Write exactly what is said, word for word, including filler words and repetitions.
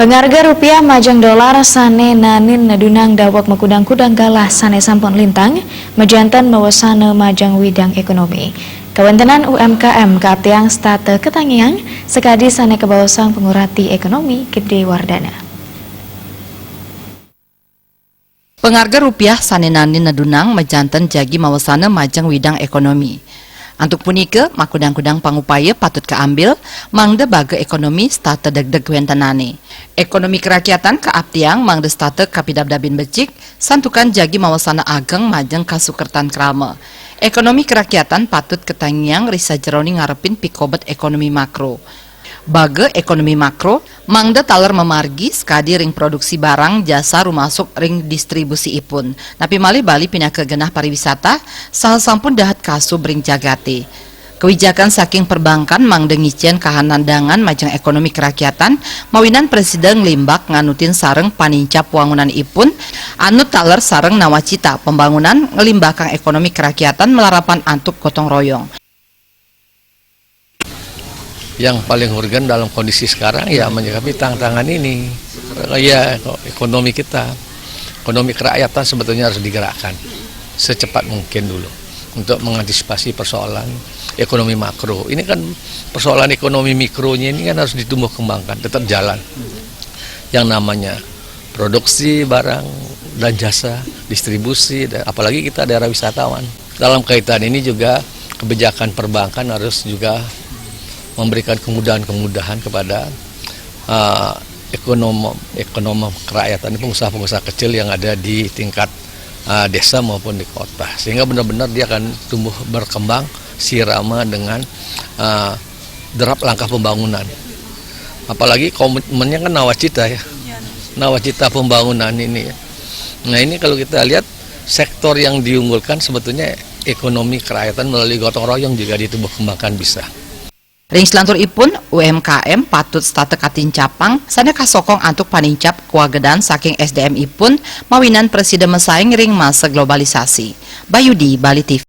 Pangarga rupiah majeng dolar sane nanin nadunang daweg makudang-kudang galah sane sampun lintang, majanten mawasana majeng widang ekonomi. Kawentenan U M K M kaaptiang setata katangiang, sakadi sane kabaosang pangurati ekonomi Gede Wardana. Pangarga rupiah sane nanin nadunang majanten jagi mawasana majeng widang ekonomi. Antuk punika, makudang-kudang pangupaya patut kaambil, mangda baga ekonomi setata degdeg wentenane. Ekonomi kerakyatan kaaptiang mangda setata kapidabdabin becik, santukan jagi mawasana ageng majeng kasukertan krama. Ekonomi kerakyatan patut katangiang ri sajeroning ngarepin pikobet ekonomi makro. Baga ekonomi makro, mangda taler mamargi sakadi ring produksi barang jasa rumasuk ring distribusiipun. Napi malih Bali pinaka genah pariwisata, saha sampun dahat kasub ring jagate. Kawijakan saking perbankan mangda ngicen kahanandangan majeng ekonomi kerakyatan, mawinan prasida nglimbak nganutin sareng panincap wangunanipun, anu taler sareng nawacita pembangunan nglimbakang ekonomi kerakyatan malarapan antuk gotong royong. Yang paling urgen dalam kondisi sekarang ya menyikapi tantangan ini. Ya, ekonomi kita, ekonomi kerakyatan sebetulnya harus digerakkan secepat mungkin dulu untuk mengantisipasi persoalan ekonomi makro. Ini kan persoalan ekonomi mikronya ini kan harus ditumbuh kembangkan, tetap jalan. Yang namanya produksi barang dan jasa, distribusi, dan apalagi kita daerah wisatawan. Dalam kaitan ini juga kebijakan perbankan harus juga memberikan kemudahan-kemudahan kepada uh, ekonom ekonom kerakyatan, pengusaha-pengusaha kecil yang ada di tingkat uh, desa maupun di kota, sehingga benar-benar dia akan tumbuh berkembang sirama dengan uh, derap langkah pembangunan. Apalagi komitmennya kan nawacita ya, nawacita pembangunan ini ya. Nah, ini kalau kita lihat, sektor yang diunggulkan sebetulnya ekonomi kerakyatan melalui gotong royong juga ditumbuh kembangkan bisa. Ring selanturipun, U M K M patut setata katincapang sane kasokong antuk panincap kawagedan saking S D M ipun mawinan prasida masaing ring masa globalisasi. Bayudi, Bali T V.